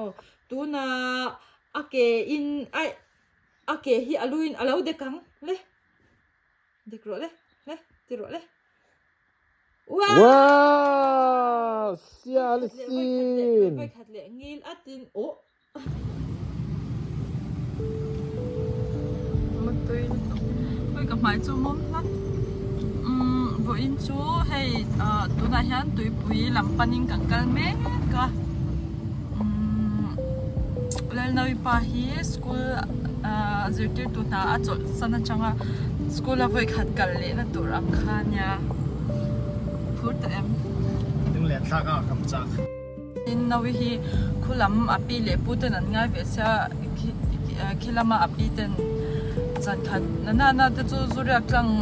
Aw tunah a ke in aih a ke hi a lu in a lo dek ang le dek rawh le le ti rawh le. Wow! Sial sin! Voikhat leh ngil atin aw. Mutui lutuk. Hei ka hmai chu mawm hlak. Umm vawiin chu hei ah tunah hian tuipui lam panin kan kal mek a. Umm Lalnawipa hi school ah zirtirtu hna a chawlh san atanga school a vawikhat kal lehna tur ang kha ania. Phur tawh em? Lunglen thlak a kam chak. Tin Nawi hi khu lam a pi leh pu ten an ngai ve sia khi lama a pi ten zan khat na na na te chu zu riak tlang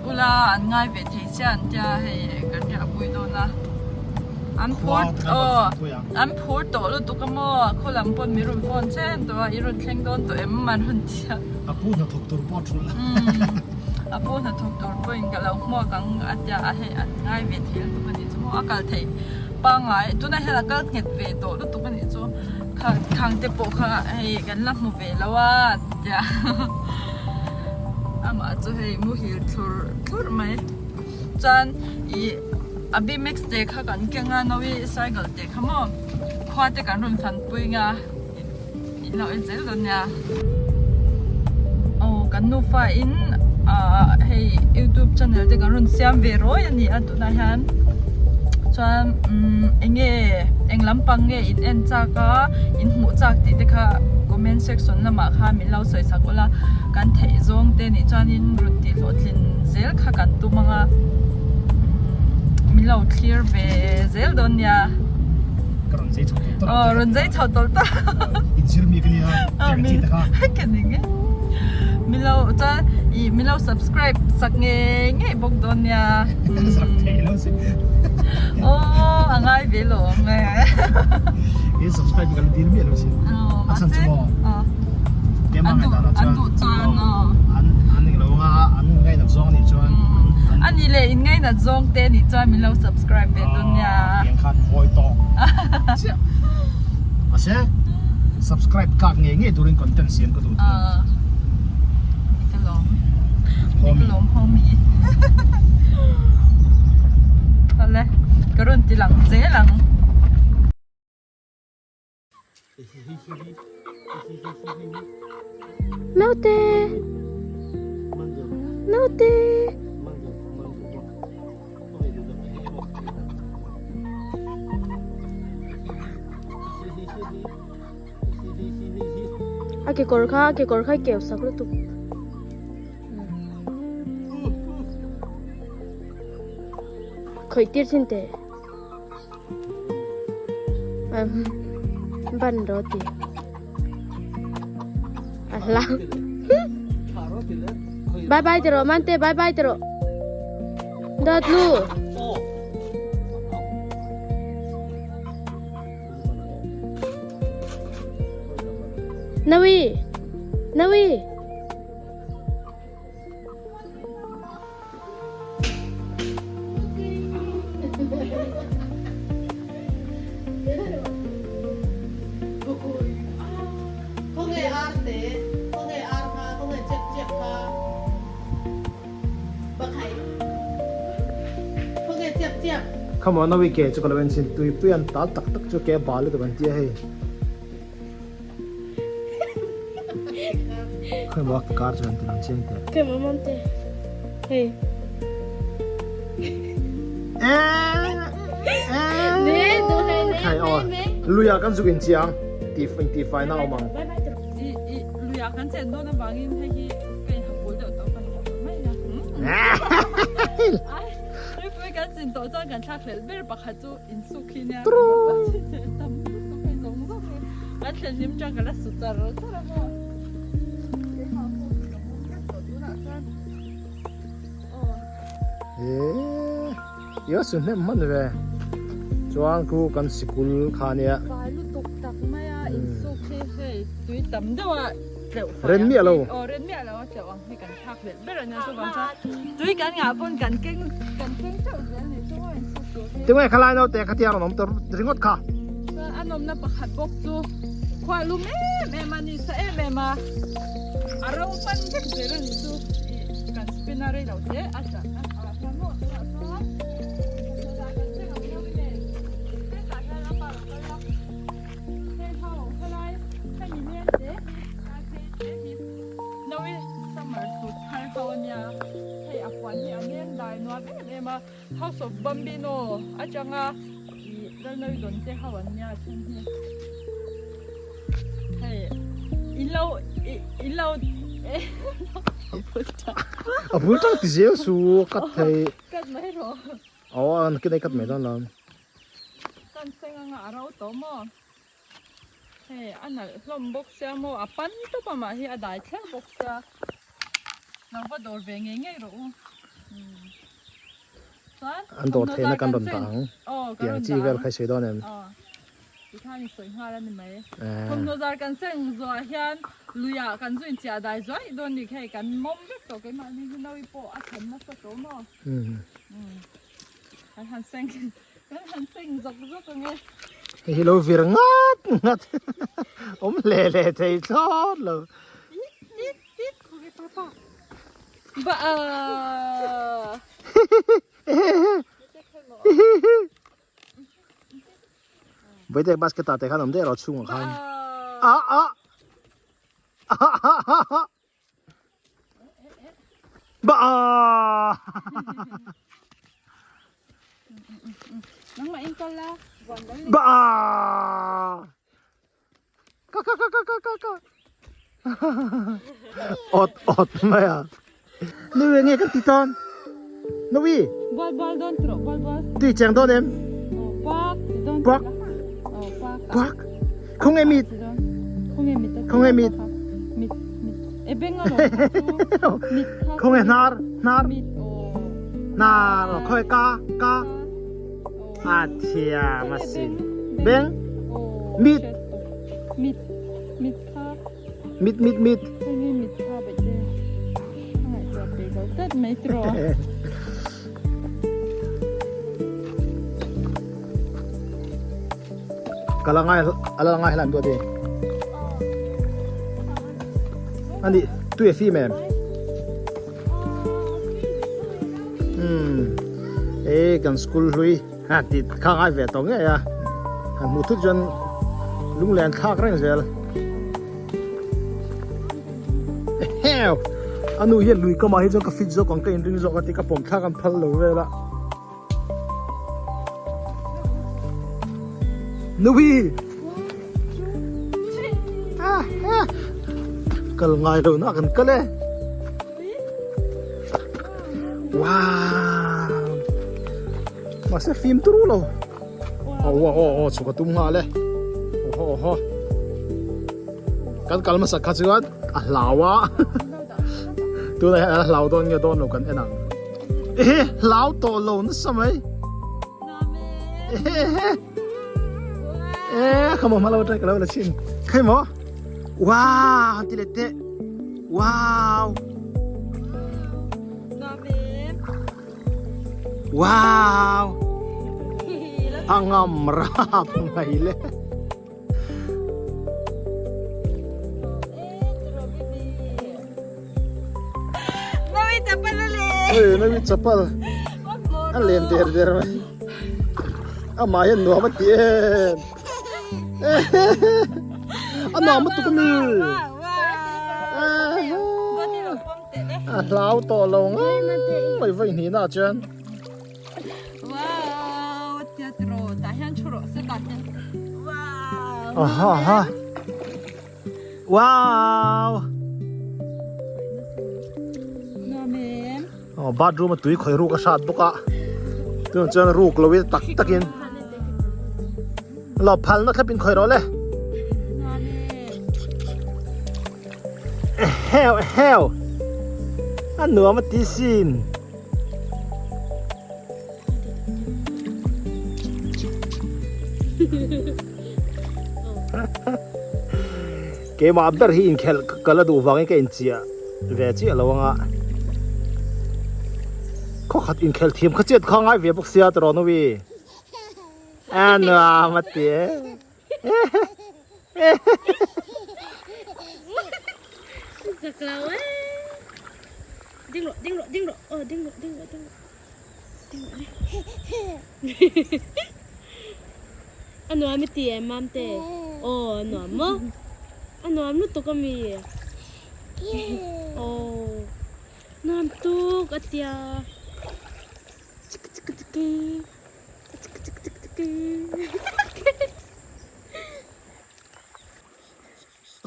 ula an ngai ve thei sia an tia hei kan riah pui dawn a an phur aw an phur tawh lutuk a maw khaw lam pawn mi rawn phone chen tawh a i rawn thleng dawn tawh em an rawn tia a pu hnathawk tur pawh a thul a pu hnathawk tur pawhin ka lo hmuak ang a tia a hei an ngai ve thei lutuk a nih chu maw a kal theih pangngai tunah hian a kal nghet ve tawh lutuk a nih chu kha khang te pawh kha hei kan la hmu ve lo a tia amah chu hei muhil thlur thlur mai chuan ih a bmx te kha kan keng a nawi cycle te kha maw khua te kan rawn fanpui nga in lo en zel dawn nia aw kan nufa in ah hei youtube channel te kan rawn siam ve rawi a ni a tunah hian chuan umm eng nge eng lampang nge in en chak a in hmuh chak tih te kha comment section lamah khan min lo sawi chak ula kan theih zawng te nih chuanin rawn tih hlawhtlin zel kha kan tum ang a umm min lo thlir ve zel dawn nia. Ka rawn zei chho tawlh tawlh. Aw rawn zei chho tawlh tawlh. Inzir mi ka nia tiang chi te kha. Ka ning e. Min lo chuan ih min lo subscribe sak ngei ngei bawk dawn nia. Sak thei lo si. Aw a ngai ve lo ang e. In subscribe ka lo dil miah lo si. A chhan chu maw. Keimah ngaihdan ah chuan. An duh chuan aw. An an eng lo anga an ngainat zawng anih chuan. Ani leh in ngainat zawng te anih chuan min lo subscribe ve dawn nia. Tiang khan hawi tawk chiah. Mahse subscribe tlak ngei ngei turin content siam ka duh thung. Ni ka lawm. Ni ka lawm homie. Awle ka rawn ti lang zel ang. Naute Naute A kekawr kha a kekawr kha i keu sak lutuk. Khawih tir thin teh. Ban ro ti a hlang bye bye ti ro mante bye bye ti ro dot lu nawi nawi Come on, nawi ke chu ka lo en chin tui pui an tal tak tak chu ke bal lutuk an tia hei. Khawi maw kar chu an ti lang chiang teh. Khawi maw mawm te. Hei. Ne du hei ne. Khai aw. Luia kan zuk in chiang ti in ti fai na awm ang. I i luia kan chen dawn avangin hei hi ka in hapul deuh tawh ka ni mai na. Ai tuipui kan chin tawh chuan kan thlak hlelh ber pakhat chu in suk hi nia tam lutuk hei zawng zawng hi kan thlen hlim tang ka la su char char a maw keimah pawh ka mum vek tawh tunah chuan aw eh yo su hnem hman ve chuan khu kan sikul kha nia fai lutuk tak mai a in suk hi hei tui tam deuh a tleuh fai ren miah lo aw ren miah lo a tleuh ang hi kan thlak hlelh ber a nia chuvang chuan tui kan ngah pawn kan keng kan keng teuh zel ni chu maw in suk tur hi Tinge khalai naute khatia rawn awm ta ringawt kha. Chuan a nawmna pakhat bawk chu khuah lum em em a ni sa em em a, a ro pan vek zel a nih chu ih kan spin a rei lo hle a tah a ah hian maw tunah chuan thawmhnaw kan seng ang deuh in e hetah hian a pa lo kal a heng ho helai hemi leng te hi tlai phei te hi nawi summer suit thar ho a nia hei a puan hi a leng dai nuam em em a. House of Bambino atanga ih Lalnawi dawn te ho an nia then hi hei in lo ih in lo a bul tang a bul tang ti zel su cut thei cut mai rawh aw a nakin ai cut mai dawn lo kan seng anga a ro tawh maw hei a nalh hlawm bawk sia maw a pan tawp a mah hi a dai thler bawk sia lo va dawr ve ngei ngei rawh u chuan an dawr theihna kan rawn dah ang tiang chi vel kha i sawi dawn em tikhan i sawi nghal a ni mai thawmhnaw zar kan seng zuah hian luiah kan zu inchiah dai zuai dawn ni kha hei kan mawm vek tawh keimahni hi nawi pawh a then nasa tawh maw kan han seng Kan han seng zawk zawk ang e. Hei hi lo vir ngat ngat awm hle hle thei thlawt lo. Tit tit khawnge papa. Ba a. Vaite basket ah te khan awm daih rawh chhungah khan. A a. Ba Nangmah in kal la. Ba Ka ka ka ka ka ka ka. Ot ot mai a. Nui nge kan ti tawn. Nui. Bal bal don tro bal bal. Tui cheng don em. Oh pak ti don. Pak. Oh pak. Pak. Không nghe mịt. Không nghe mịt. Không nghe mịt. Mịt mịt. E beng a lo. Mịt kha. Không nghe nar nar. Mịt o. Nar khoi ka ka. A thiam a sin. Beng. Mịt. Mịt mịt kha. Mịt mịt mịt. Không nghe mịt kha vậy chứ. Ai cho pe lo tat mai tro. Ka la ngai a la ngai hlan duat e. Ani tui a fim em? Hmm. E kan school hlui ha ti kha ngai ve tawh ngei a. Han hmuh thut chuan lunglen thlak reng zel. Heo. Anu hian lui kamah hi chuan ka fit zawk ang ka inring zawk a ti ka pawm thlak an phal lo vel a. Nui! Ah, ah. Kal ngai lo na kan kal e. Wow! Mahse fim turu lo. Oh, oh, oh, oh, chhuka tum nga le. Oh, oh, oh. Kan kal hmasa kha chuan a hlau a. Tunah hian a hlau dawn nge dawn lo kan en ang. Ehe, hlau tawh lo nasa mai. Ehe, ehe. Eh, kha mo hmalo trai ka lo la chin. Khai mo. Wow, ti le te. Wow. Wow. Angam rap mai le. Oi, nawi chapal. A len der der mai. Amah hian nuam a ti em. A nuam lutuk a mi. A hlau tawh lo ngang mai vawi hnihna ah chuan. Wow, teatro tah hian thu rawh se tah hian. Wow. Aha aha. Wow. Nuam em. Oh, bathroom a tui khawih ruk a hrat bawk a. Tunah chuan ruk lo in tak takin lo phalna thlap in khawih rawh le. Nuam em. Heo heo. A nuam a ti sin. Keimah ber hi inkhelh ka la duh vangin ka inchiah ve chiah lo anga khaw khat inkhelh thiam kha chiat kha ngai ve bawk sia tawh rawh Novi a nuam a ti e. Zak lo e. Ding rawh ding rawh ding rawh aw ding rawh ding rawh ding rawh ding rawh le. A nuam i ti em Mamte? Aw a nuam maw? A nuam lutuk a mi? Aw nuam tuk a tia. Chik chik chik chik chik chik chik.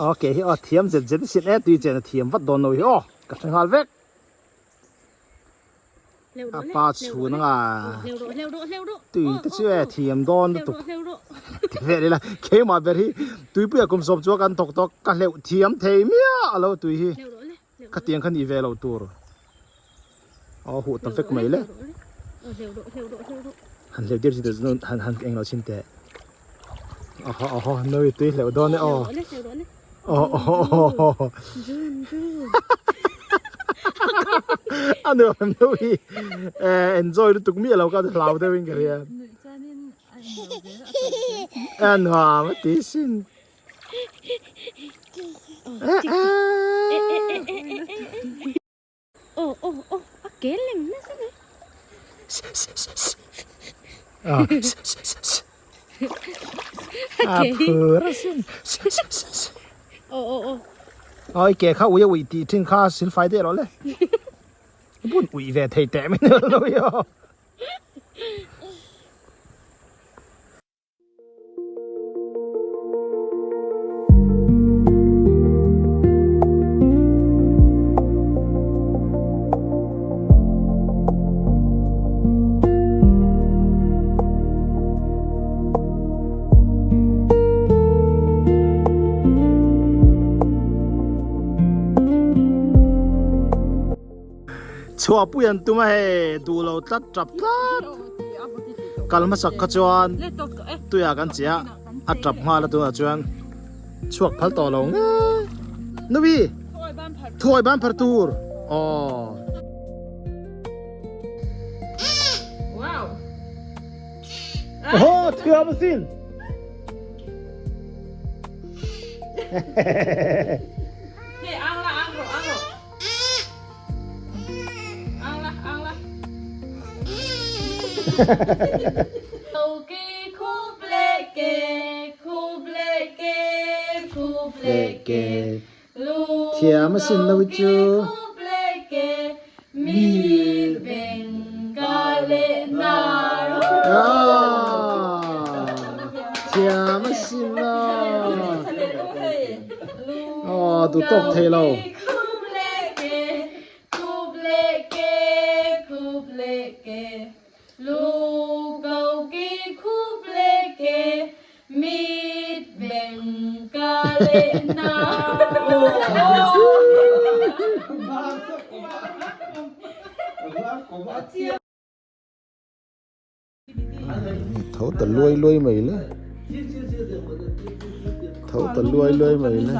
Ok hi aw thiam zet zet sin e tui chen a thiam vat dawn lo hi aw ka hre nghal vek a pa chhun anga tui te chu e thiam dawn lutuk ti vel ila keimah ber hi tuipuia kum sawm chu kan thawk tawh ka hleuh thiam thei miah alo tui hi khatiang kha nih ve lo tur aw huh ta vek mai le han hleuh tir chi han han eng lo chin teh aw aw nawi tui hleuh dawn e aw aw aw aw a nuam nawi enjoy lutuk miah lo ka hlau deuh in ka hria a nuam a ti sin Aw aw aw a kel leng nasa mai. A phur asin. Aw aw aw. Aw i ke kha ui a ui tih thin kha silfai daih rawh le. Bun ui ve thei teh mai lo i aw. Chhuahpui an tum a hei duh lo tlat tap tlat kal hmasak kha chuan tuiah kan che a a tap nghal a tunah chuan chhuak phal tawh lo nge nubi thuai ban phar tur aw aw thiam asin Thiam a sin lo hi chu. Thiam a sin lo. Aw duh tawk thei lo. Tho ta luai luai mai le tho ta luai luai mai le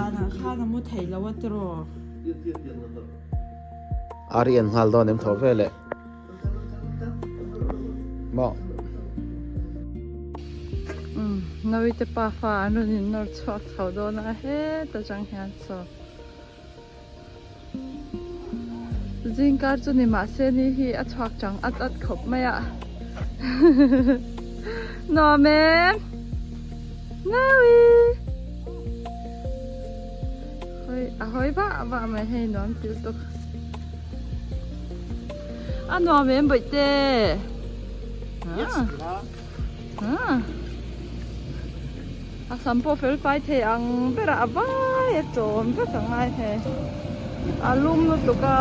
ari an nghal dawn em tho ve le maw Nawite pa fa an rawn in nawr chhuak chho dawn a heta chang hian saw Zingkar chu ni mahse ni hi a chhuak chang at at khawp mai a Nuam em Nawi Hawi a hawi vah vah mai hei nuam til tuk A nuam em bawihte A sam pawh fel fai thei ang berah a vai a tawm vek ang lai hei a lum lutuk a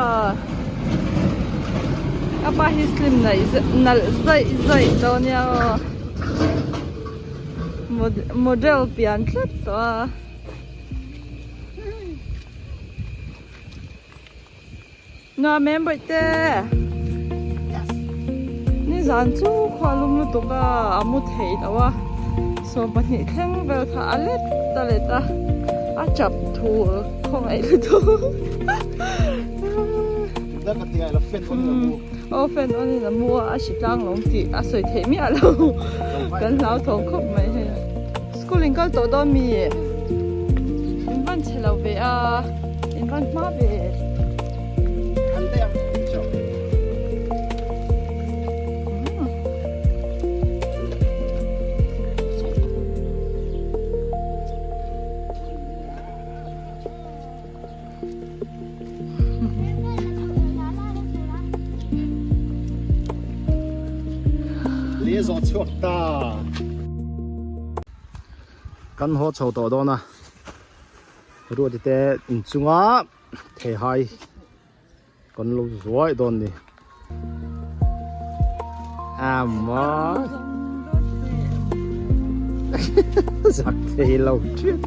a pa hi slim naih nalh zaih zaih tawh ania aw model pian tlat tawh a. Nuam em bawihte nizan chu khua lum lutuk a a mu thei lo a 12 thleng vel kha a let a let a a chap thu khawngaih lutuk aw fan on in a mu a a hri tlang lo tih a sawi theih miah lo kan hlauthawng khawp mai hei. School in kal tawh dawn mi? In van chhe lo ve a, in van hma ve. Li zawh chhuak ta. Kan haw chho tawh dawn a, Ruati te inchunga theihai kan lo zuai dawn ni. Amaw zak thei lo ṭhiat.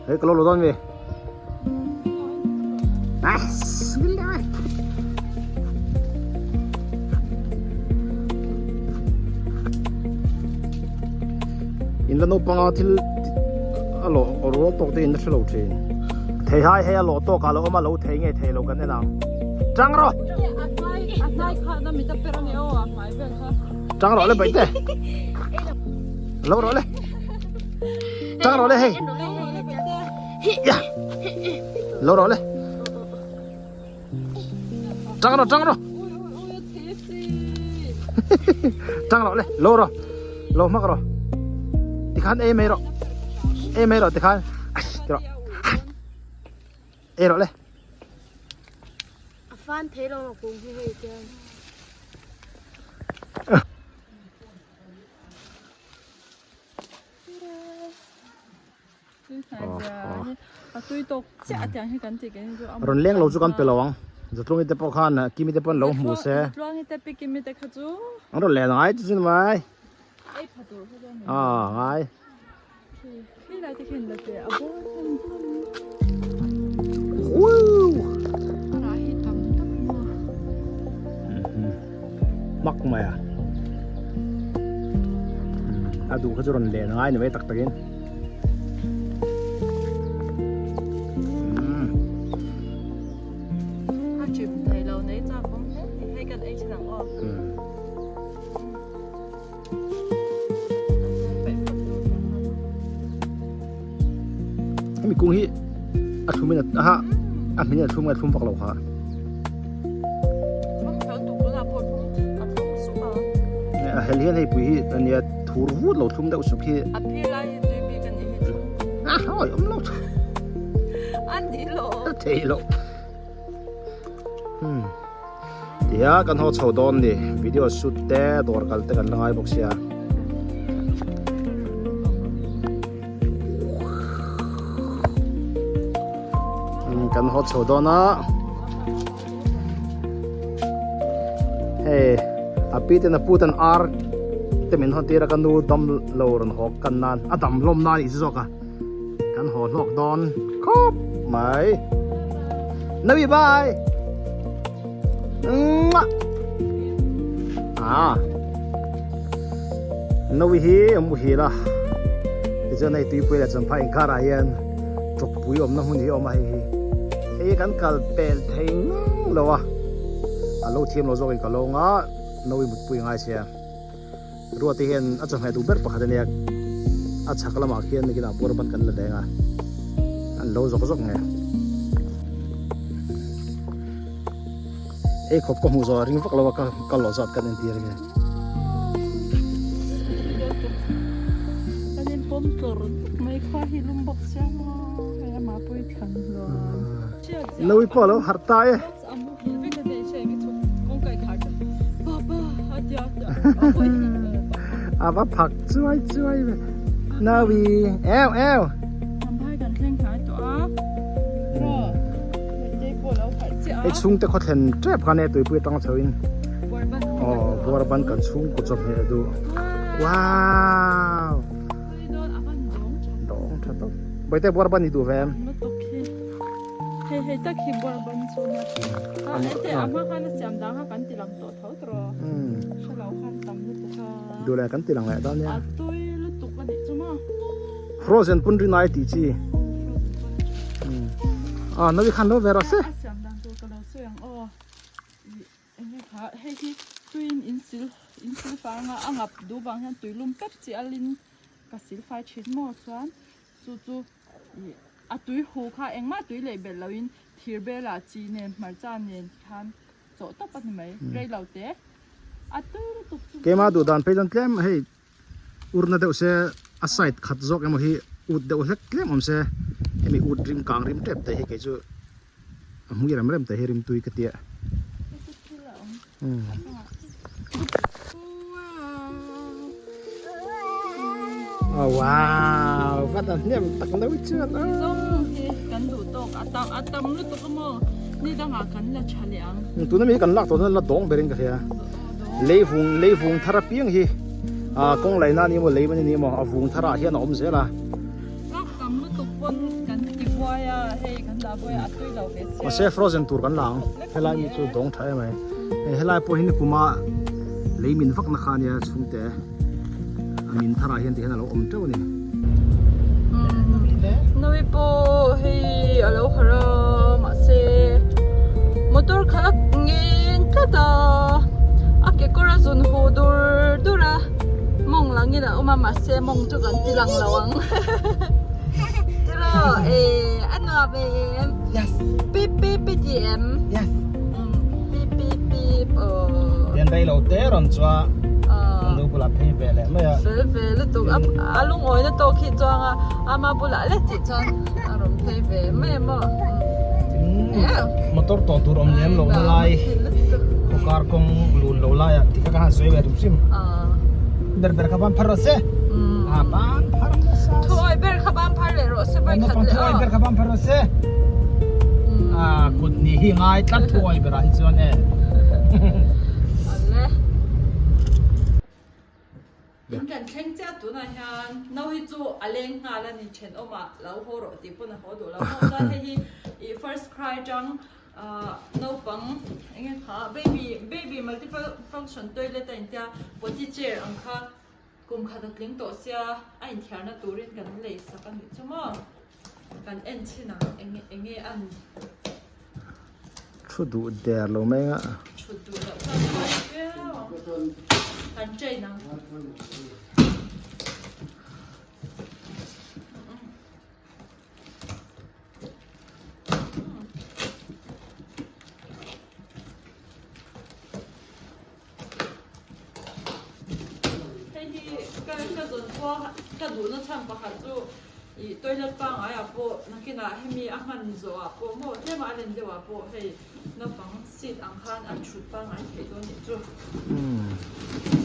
Hei ka lo lo dawn mi. In la naupanga thil a lawh rual tawk te in la hre lo thin. Thei hai hei a lawh tawk ah lo awm a lo thei nge thei lo kan en ang. Tang rawh! Tang rawh le baihte. Lo rawh le. Tang rawh le hei. Ya. Lo rawh le. Tang rawh tang rawh. Tang rawh le. Lo rawh. Lo hmak rawh. Tikhan ei mai rawh. Ei mai rawh tikhan. Ti rawh. Ei rawh le. A fan thei lo a kung hi hei tiang. Rawn leng lo chu kan pe lo ang. Zatluangi te pawh khan Kimi te pawn lo hmu se. An rawn len ngai chu chu mai. Ah ngai. Hmak mai a. A duh kha chu rawn len ngai ni mai tak takin. A chim thei lo nei chak awm hle ni hei kan ei thin ang aw. Hemi kung hi a thlum in a ha a hmin a thlum nge thlum vak lo kha. A hel hian hei pui hi ania thur vut lo thlum deuh suk hi. A phir lai hi tui bik ani hi thlum. A hawi awm lo tha. A ni lo. A thei lo. Hmm. Tia kan haw chho dawn ni video shoot te dawr kal te kan la ngai bawk sia. Kan haw chho dawn a. Hei a pi ten a pu ten ar te min hawn tir a ka nu dam lo rawn haw kan nan a dam hlawm nan i zawk a kan haw hlawk dawn khawp mai Nawi bye ah Nawi hi a muhil a tichuan hei tuipui leh champhai inkharah hian tawkpui awmna hmun hi a awm a hei hi. Hei kan kal pel thei ngang lo a, a lo thiam lo zawkin ka lo nga nawi mutpui ngai sia. Ruati hian a chawhmeh duh ber pakhat a nia, a chhak lamah khian nikinah buar ban kan la leng a, an lo zawk zawk nge. Ei khawp ka hmuh zawh a ring vak lo a ka kal loh zat kan entir nge. Kan in pawm tlawr mai khua hi lum bawk sia maw hei ama pawh i thlan hlawm. Nawi pawh a lo harh ta e. A va phak chuai chuai ve. Nawi eu eu. Hei chhungte khaw thlen tep khan e tuipui atanga chho in aw buar ban kan chhung kut chawhmeh a duh wow dawng tha tawp bawihte buar ban i duh ve em hei hei tak hi buar ban chu a ente a hma khan a siam dang kha kan ti lang tawh tho tawh hrelo khan tam lutuk a duh leh kan ti lang leh dawn nia a tui lutuk a nih chu maw Frozen pun rin ai tih chi. Ah, nawi khan lo ve rawh se. Siam dan tur ka lo sawi ang aw. Enge kha hei hi Tuiin in sil in sil fai anga a ngap duh vang hian tui lum pep chi alin ka sil fai thin maw chuan chu chu ih a tui hu kha engmah tui leh belh loin thir bela chi nen hmarcha nen khan chawh tawp a ni mai rei lo te a tui lutuk chu. Keimah duh dan phei chuan tlem hei urna deuh se a side khat zawk emaw hi ut deuh hlek tlem awm se hemi ut rim kang rim tep te hi kei chu a hmui rem rem te hi rim tui ka tia. Oh wow vat a hnem tak lo chuan a. Zawng hi kan duh tawk a tam a tam lutuk a maw ni dangah kan la tha leh ang. Tuna mi kan lak tawh chuan la dawng berin ka hria. Lei vung lei vung thar apiang hi ah kawng laihna a ni emaw lei man a ni emaw a vung tharah hian a awm zel a. Lak tam lutuk pawn kan ti buai a hei kan dah buai a a tui lo ve sia. Mahse frozen tur kan la ang helai mi chu dawng tha em mai hei helai pawh hi nikuma lei min vak na kha ania chhungte a min tharah hian tihian a lo awm teuh a ni. Nawi pawh hei a lo harh a mahse motor khalh a ngeng tlat a a kekawr a zun huh dur dur a mawng langin a awm a mahse mawng chu kan ti lang lo ang tiraw eh a nuam em Yes pip pip i ti em Yes pip pip pip aw Hian rei lo te rawn chua a nu bulah phei ve leh mai a. Fel ve lutuk a a lungawina tawk hi chuang a ama bulah leh tih chuan a rawn phei ve mai a maw. Motor tawh tur awm lem lo na lai kawkar kawng lun lo lai ah tikha ka han sawi ve rim hrim. Ber ber kha ban phar rawh se. A ban phar nasa. Thuawi ber kha ban phar leh rawh se vai khat leh aw. Ber kha ban phar rawh se. A kut ni hi ngai tlat thuawi berah hi chuan e. Awle. In kan thleng chiah tunah hian no hi chu a leng nghal a ni thenawmah lo haw rawh tih pawn a haw duh lo maw chuan hei hi ih first cry atang ahh naupang eng nge kha baby baby multiple function toilet a intia potty chair ang kha kum khat a tling tawh sia a inthiarna turin kan lei sak a nih chu maw kan en chhin ang eng enge a ni. Thu duh der lo mai anga. Thu duh loh chuan a buai viau ang. Kan train ang. Hei hi ka ka zawn khua ka duhna chhan pakhat chu ih toilet pangngai ah pawh nakinah hemi a hman zawh ah pawh maw tlem a len deuh ah pawh hei naupang seat ang khan a thut pangngai theih dawn nih chu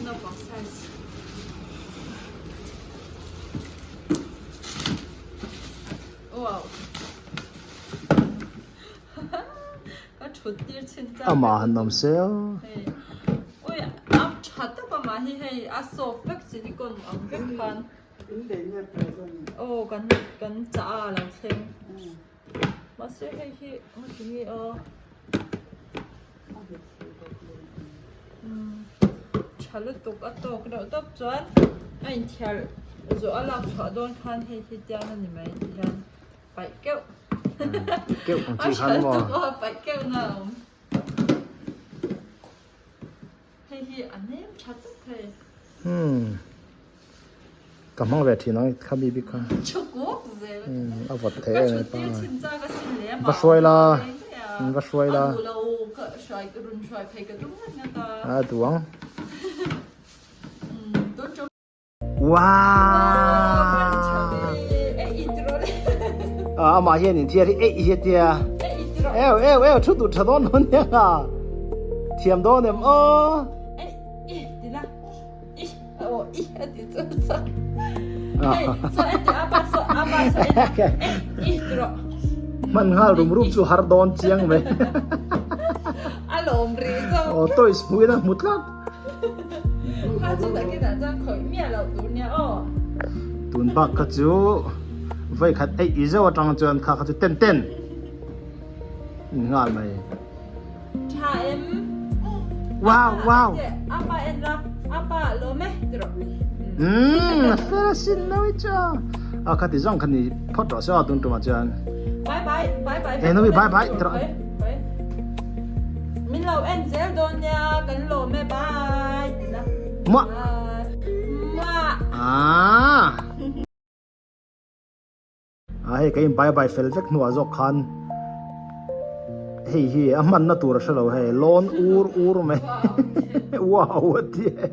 naupang size. Wow. Ka thut tir chhin chang. Amah han awm se aw. Hei. Ui a tha tak amah hi hei a soft vek silicone ang vek khan. Aw kan kan chah a lo thleng. Mahse hei hi ngati nge aw. Tha lutuk a tawk reuh tawp chuan a inthiar zawh a lak chhuah dawn khan hei hi tiang a ni mai ti hian paih keuh keuh ang chi khan maw a paih keuh na a awm hei hi a nem tha tak thei hmm ka hmang ve thin ang kha mi bik kha chukuk zel a vawt thei ka em thut tir chhin chak a sin lem va hruai la va hruai la a duh lo ka hruai ka run hruai phei ka tum ngat ngat a a duh ang tun tum Wow! Ah, amah hian inthiar hi eih hi a tia. Eu eu eu thu duh tha dawn lo nia. Thiam dawn em aw. Hman nghal rum rum chu har dawn chiang mai. Aw toys hmuh in a hmu tlat. Tun bak kha chu vawi khat eih i zeuh atang chuan kha kha chu ten ten in nghal mai. Wow wow. Umm a fel asin lo i chu. A kha ti zawng kha ni phawt rawh se aw tun tumah chuan. Eh Novi bye bye ti rawh. lo en zel dawn nia kan lawm e bye tina. Muah. Bye. Muah. Ah. A hei ka in bye bye fel vek hnuah zawk khan hei hi a hmanna tur a hrelo hei lawn ur ur mai wow a ti e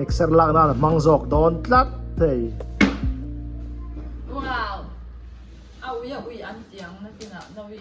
exer lak nan a hmang zawk dawn tlat hei. Wow. A ui a ui an tiang na kinah nawi.